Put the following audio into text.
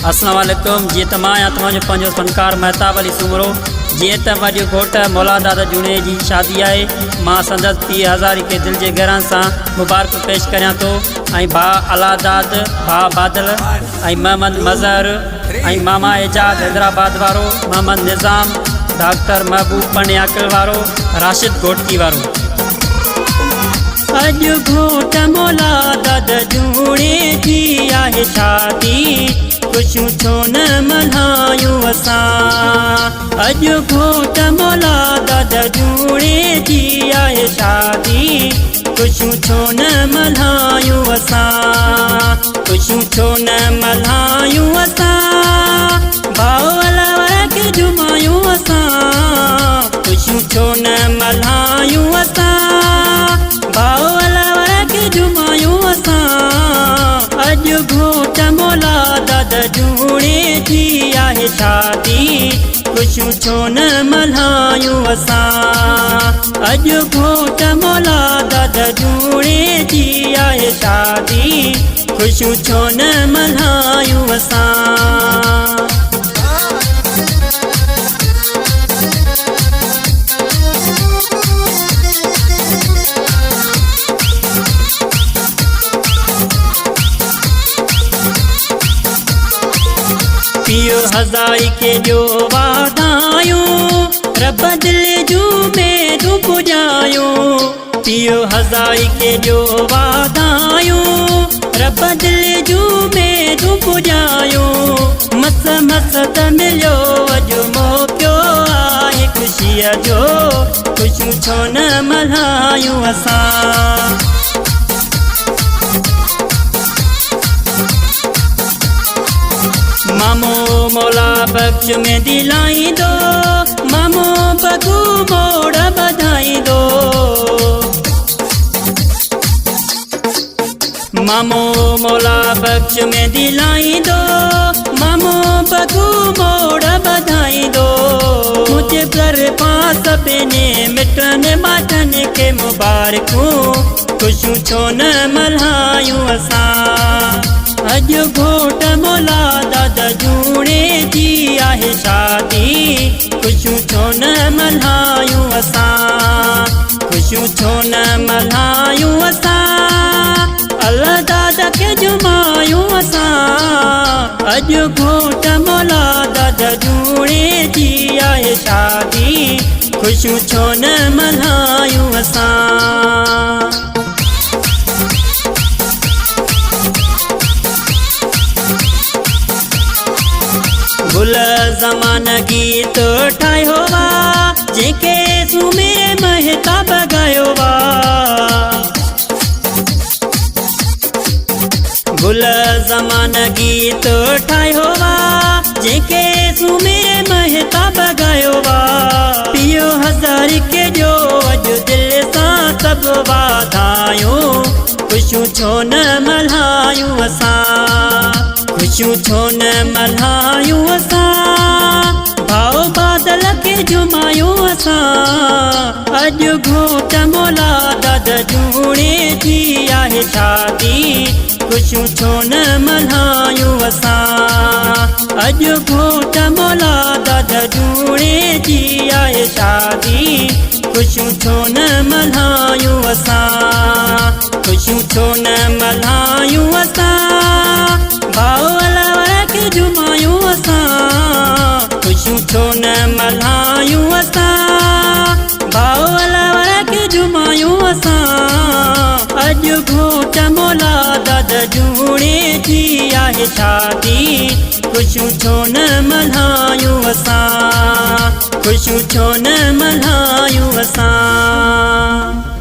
اسلام عليڪم جيئن ته مان آهيان توهان جو پنهنجو فنڪار مهتاب علي سومرو جيئن ته اڄ گهوٽ مولا داد جوڻي جي شادي آهي مان سندس پيء هزاري کي دل جي گهران سان مبارڪون پيش ڪريان ٿو ۽ ڀاء الله داد ڀاء بادل ۽ محمد مظهر ۽ ماما اعجاز حيدرآباد وارو محمد نظام ڊاڪٽر محبوب پنڊياڪل وارو راشد گهوٽڪي وارو. اڄ گهوٽ مولا داد جوڻي جي آهي شادي خوشيون ڇو نه ملهايون اسان اڄ گهوٽ مولا داد جوڻي جي آهي شادي خوشيون ڇو نه ملهايون اسان خوشيون ڇو نه ملهايون اسان ڀاء الور کي جهمايون اسان خوشيون ڇو نه ملهايون اسان ڀاء الور کي جهمايون اسان اڄ گهوٽ مولا داد جوڻي جي آهي شادي خوشيون ڇو نه ملهايون اسان اڄ گهوٽ مولا داد جوڻي جي آهي شادي خوشيون ڇو نه ملهايون اسان. پيء هزاري کي ڏيو واڌايون رب دل جون اميدون پڄايون. پيء هزاري کي ڏيو واڌايون رب دل جون اميدون پڄايون مس مس ته مليو اڄ موقعو آهي خوشيء جو خوشيون ڇو نه ملهايون اسان. مامو مولا بخش ميندي لائيندو مامو بگو موڙ ٻڌائيندو. مامو مولا بخش ميندي لائيندو مامو بگو موڙ ٻڌائيندو. منهنجي طرفان سڀني مٽن مائٽن کي مبارڪون خوشيون ڇو نه ملهايون اسان. اڄ گهوٽ مولا داد جوڻي جي آهي شادي خوشيون ڇو نه ملهايون اسان خوشيون ڇو نه ملهايون اسان الله داد کي جهمايون اسان اڄ گهوٽ مولا داد جوڻي جي آهي شادي خوشيون ڇو نه ملهايون اسان. گل زمان گيت ٺاهيو وا جنهن کي سومري مهتاب ڳايو وا گل زمان گيت ٺاهيو وا جنهن کي سومري مهتاب ڳايو وا پيو هزار کي ڏيو اڄ دل سان سڀ واڌايون خوشيون ڇو نه ملهايون اسان خوشيون ڇو نه ملهايون اسان ڀاء بادل کي جهمايون اسان اڄ گهوٽ مولا داد جوڻي جي آهي شادي خوشيون ڇو نه ملهايون اسان اڄ گهوٽ مولا داد جوڻي جي آهي شادي خوشيون ڇو نه ملهايون اسان خوشيون ڇو نه ملهايون اسان ڀاء الور کي جهمايون اسان خوشيون ڇو نه ملهايون اسان ڀاء الور کي جهمايون اسان اڄ گهوٽ مولا داد جوڻي جي آهي شادي خوشيون ڇو نه ملهايون اسان خوشيون ڇو نه ملهايون اسان.